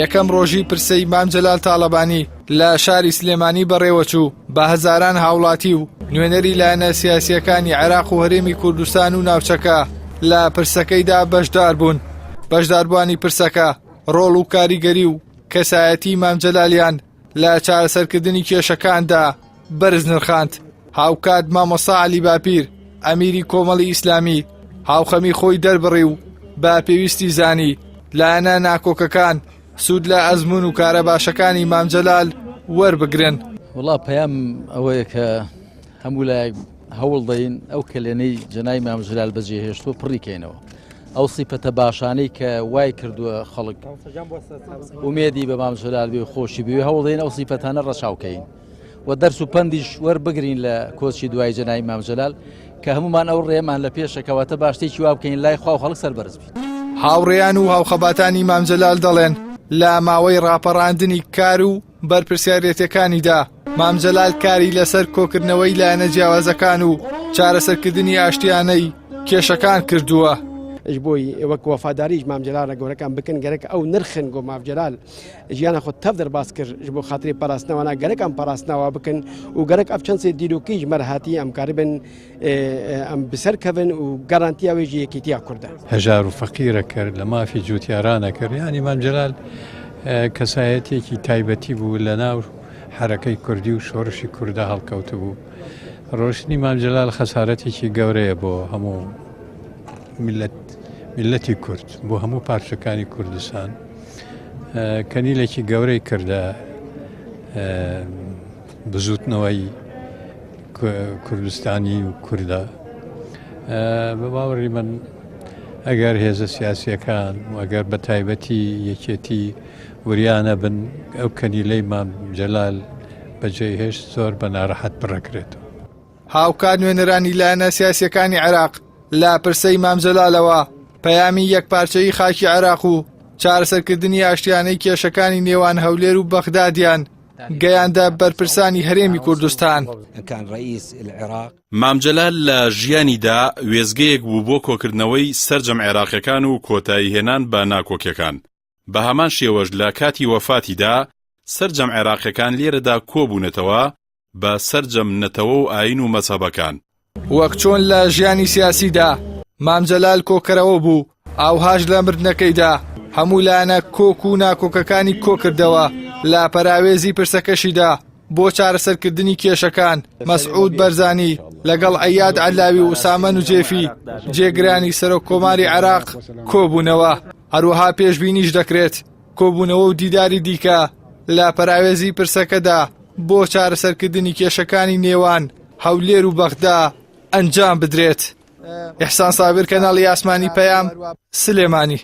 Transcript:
یەکەم ڕۆژی پرسەی مام جەلال تاڵەبانی لە شاری سلێمانی بەڕێوەچوو، بە هەزاران هاوڵاتی و نوێنەری لایەنە سیاسییەکانی عێراق و هەرێمی کوردستان و ناوچەکە لە پرسەکەیدا بەشدار بوون. بەشداربووانی پرسەکە ڕۆڵ و کاریگەری و کەسایەتی مام جەلالیان لە چارەسەرکردنی کێشەکاندا بەرز نرخاند. هاوکات مامۆستا عەلی باپیر ئەمیری کۆمەڵی ئیسلامی هاوخەمی خۆی دەربڕی و بە پێویستی زانی لایەنە ناکۆکەکان سوود لە ئەزموون و کارە باشەکانی مام جەلال وەربگرن. وەڵا پەیام ئەوەیە کە هەموو لایەک هەوڵ دەین ئەو کەلێنەی جەنای مام جەلال بەجێهێشتووە پڕی کەینەوە. ئەو سیفەتە باشانەی کە وای کردووە خەڵک ئومێدی بە مام جەلال بێ و خۆشی بوێ هەوڵ دەین ئەو سیفەتانە ڕەچاو کەین. و دەرس و پەندیش وەربگرین لە کۆچی دوای جەنابی مام جەلال کە هەمومان ئەو ڕێمان لە پێشە کەواتە با شتێکی وا بکەین لای خوا و خەڵک سەربەرز بین. هاوڕێیان و هاوخەباتانی مام جەلال دەڵێن، لە ماوەی ڕاپەڕاندنی کار و بەرپرسیارێتیەکانیدا مام جەلال کاری لەسەر کۆکردنەوەی لایەنە جیاوازەکان و چارەسەرکردنی ئاشتیانەی کێشەکان کردووە. بۆی وەک وەفاداریش مام جەلال گەورەکان بکەن گەرەک ئەو نرخن گۆ ماف جەلال ژیانا خو تەڤ دەرباز کرد ji bo xatirê parastina wana gerek em parastina wa bikin û gerek ev çend sê dîrokî ji me re hatî em karibin em bi ser kevin û garantiya wê jî yekîtiya Kurd e. هەژار و فەقیرە کرد لە مافی جوتیارانە کرد یانی مام جەلال کەسایەتیەکی تایبەتی بوو لە ناو حەرەکەی کوردی و شۆڕشی کووردا هەڵکەوتبوو ڕۆشتنی مام جەلال خەسارەتێکی گەورەیە بۆ هەموو میلەت میلەتی کورد بۆ هەموو پارچەکانی کوردستان کەنیلێکی گەورەی کردە بزوتنەوەی کوردستانی و کووردا بە باوەڕی من ئەگەر هێزە سیاسیەکان و ئەگەر بە تایبەتی یەکێتی وریانە بن ئەو کەنیلەی مام جەلال بەجێ هێشت زۆر بە ناڕەحەت پڕەکرێتەوە. هاوکات نوێنەرانی لایەنە سیاسیەکانی عێراق لە پرسەی مام جەلالەوە پەیامی یەکپارچەیی خاکی عێراق و چارەسەرکردنی ئاشتیانەی کێشەکانی نێوان هەولێر و بەغدادیان گەیاندە بەرپرسانی هەرێمی کوردستان. مام جەلال لە ژیانیدا وێستگەیەک بوو بۆ کۆکردنەوەی سەرجەم عێراقیەکان و کۆتاییهێنان بە ناکۆکیەکان، بە هەمان شێوەش لە کاتی وەفاتیدا سەرجەم عێراقیەکان لێرەدا کۆبوونەتەوە بە سەرجەم نەتەوە و ئایین و مەزهەبەکان. وەک چۆن لە ژیانی سیاسیدا مام جەلال کۆکەرەوە بوو، ئاوهاش لە مردنەکەیدا هەموو لایەنە کۆک و ناکۆکەکانی کۆکردەوە، لە پەراوێزی پرسەکەشیدا بۆ چارەسەرکردنی کێشەکان مەسعود بەرزانی لەگەڵ ئەیاد عەلاوی و ئوسامە نوجێفی جێگرانی سەرۆک کۆماری عێراق کۆبوونەوە، هەروەها پێشبینیش دەکرێت کۆبوونەوە و دیداری دیکە لە پەراوێزی پرسەکەدا بۆ چارەسەرکردنی کێشەکانی نێوان هەولێر و بەغدا ئەنجام بدرێت. ئیحسان سابیر کەناڵی ئاسمانی پەیام سلێمانی.